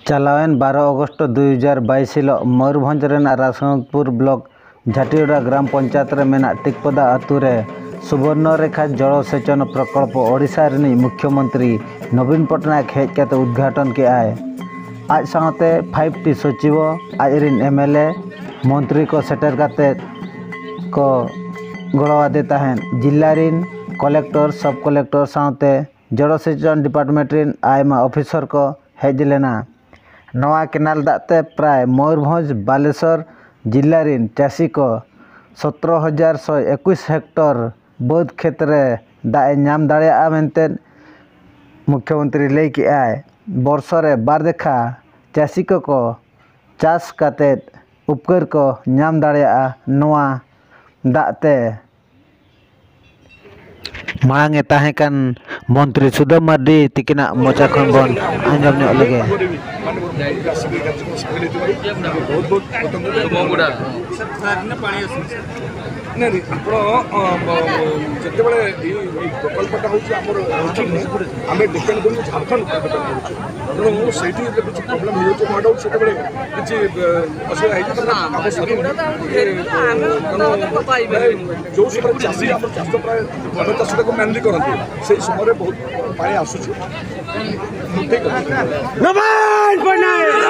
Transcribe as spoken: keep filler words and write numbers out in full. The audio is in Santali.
ᱪᱟᱞᱟᱣᱮᱱ ᱵᱟᱨᱚ ᱚᱜᱚᱥᱴ ᱫᱩ ᱦᱟᱡᱟᱨ ᱵᱟᱭᱤᱥ ᱦᱤᱞᱳᱜ ᱢᱚᱭᱩᱨᱵᱷᱚᱸᱡᱽ ᱨᱮᱱᱟᱜ ᱨᱟᱡᱽᱱᱟᱛᱷᱯᱩᱨ ᱵᱞᱚᱠ ᱡᱷᱟᱹᱴᱤᱭᱚᱲᱟ ᱜᱨᱟᱢ ᱯᱚᱧᱪᱟᱭᱮᱛ ᱨᱮ ᱢᱮᱱᱟᱜ ᱴᱤᱠᱯᱚᱫᱟ ᱟᱹᱛᱩ ᱨᱮ ᱥᱩᱵᱚᱨᱱᱚ ᱨᱮᱠᱷᱟ ᱡᱚᱲᱚ ᱥᱮᱪᱚᱱ ᱯᱨᱚᱠᱚᱞᱯᱚ ᱳᱰᱤᱥᱟ ᱨᱤᱱᱤᱡ ᱢᱩᱠᱷᱭᱚᱢᱚᱱᱛᱨᱤ ᱱᱚᱵᱤᱱ ᱯᱚᱴᱱᱟᱭᱮᱠ ᱦᱮᱡ ᱠᱟᱛᱮ ᱩᱫᱽᱜᱷᱟᱴᱚᱱ ᱠᱮᱫᱼᱟᱭ᱾ ᱟᱡ ᱥᱟᱶᱛᱮ ᱯᱷᱟᱭᱤᱵᱷ ᱴᱤ ᱥᱚᱪᱤᱵᱚ, ᱟᱡ ᱨᱤᱱ ᱮᱢ ᱮᱞ ᱮ, ᱢᱚᱱᱛᱨᱤ ᱠᱚ ᱥᱮᱴᱮᱨ ᱠᱟᱛᱮ ᱠᱚ ᱜᱚᱲᱚ ᱟᱫᱮ ᱛᱟᱦᱮᱸᱫ᱾ ᱡᱤᱞᱟ ᱨᱤᱱ ᱠᱚᱞᱮᱠᱴᱚᱨ, ᱥᱚᱵ ᱠᱚᱞᱮᱠᱴᱚᱨ ᱥᱟᱶᱛᱮ ᱡᱚᱲᱚ ᱥᱮᱪᱚᱱ ᱰᱤᱯᱟᱨᱴᱢᱮᱱᱴ ᱨᱤᱱ ᱟᱭᱢᱟ ᱚᱯᱷᱤᱥᱚᱨ ᱠᱚ ᱦᱮᱡ ᱞᱮᱱᱟ᱾ ᱱᱚᱣᱟ ᱠᱮᱱᱟᱞ ᱫᱟᱜ ᱛᱮ ᱯᱨᱟᱭ ᱢᱚᱭᱩᱨᱵᱷᱚᱸᱡᱽ ᱵᱟᱞᱮᱥᱚᱨ ᱡᱤᱞᱟ ᱨᱤᱱ ᱪᱟᱹᱥᱤ ᱠᱚ ᱥᱚᱛᱨᱚ ᱦᱟᱡᱟᱨ ᱥᱚᱭ ᱮᱠᱩᱥ ᱦᱮᱠᱴᱚᱨ ᱵᱟᱹᱫᱽ ᱠᱷᱮᱛ ᱨᱮ ᱫᱟᱜ ᱮ ᱧᱟᱢ ᱫᱟᱲᱮᱭᱟᱜᱼᱟ ᱢᱮᱱᱛᱮ ᱢᱩᱠᱷᱭᱚᱢᱚᱱᱛᱨᱤ ᱞᱟᱹᱭ ᱠᱮᱫᱼᱟᱭ᱾ ᱵᱚᱨᱥᱚ ᱨᱮ ᱵᱟᱨ ᱫᱮᱠᱷᱟ ᱪᱟᱹᱥᱤ ᱠᱚᱠᱚ ᱪᱟᱥ ᱠᱟᱛᱮ ᱩᱯᱠᱟᱹᱨ ᱠᱚ ᱧᱟᱢ ᱫᱟᱲᱮᱭᱟᱜᱼᱟ ᱱᱚᱣᱟ ᱫᱟᱜ ᱛᱮ᱾ ᱢᱟᱲᱟᱝ ᱮ ᱛᱟᱦᱮᱸ ᱠᱟᱱ ᱢᱚᱱᱛᱨᱤ ᱥᱩᱫᱟᱹᱢ ᱢᱟᱨᱰᱤ ᱛᱤᱠᱤᱱᱟᱜ ᱢᱚᱪᱟ ᱠᱷᱚᱱ ᱵᱚᱱ ᱟᱸᱡᱚᱢ ᱧᱚᱜ ᱞᱮᱜᱮ᱾ ବହୁତ ବହୁତ କୃତଜ୍ଞତା। ନାଇଁ, ନାଇଁ, ଆପଣ, ଅ, ବ-, ଯେତେବେଳେ ଏଇ, ଏଇ ପ୍ରକଳ୍ପଟା ହଉଛି ଆମର, ଆମେ ଡିପେଣ୍ଡ କରୁଛୁ ଝାଡ଼ଖଣ୍ଡ ଉପରେ ଡିପେଣ୍ଡ କରୁଛୁ। ତେଣୁ ସେଇଠି ଯଦି କିଛି ପ୍ରୋବ୍ଲେମ୍ ହେଇଯାଉଛି, ୱାର୍ଡ ହଉଛି, ସେତେବେଳେ କିଛି, ଅ, ଅସୁବିଧା ହେଇଛି, ତାହେଲେ ଆମ ସବୁ, ଏ, ଅ, ତେଣୁ, ମାନେ, ଯୋଉ ସମୟରେ ଚାଷୀ ଆମର ଚାଷ ପ୍ରାୟ ଧାନ ଚାଷଟାକୁ ମ୍ୟାନଲି କରନ୍ତି, ସେଇ ସମୟରେ ବହୁତ ପାଣି ଆସୁଛି। ଠିକ୍ ଅଛି। ନବୀନ ପଟ୍ଟନାୟକ!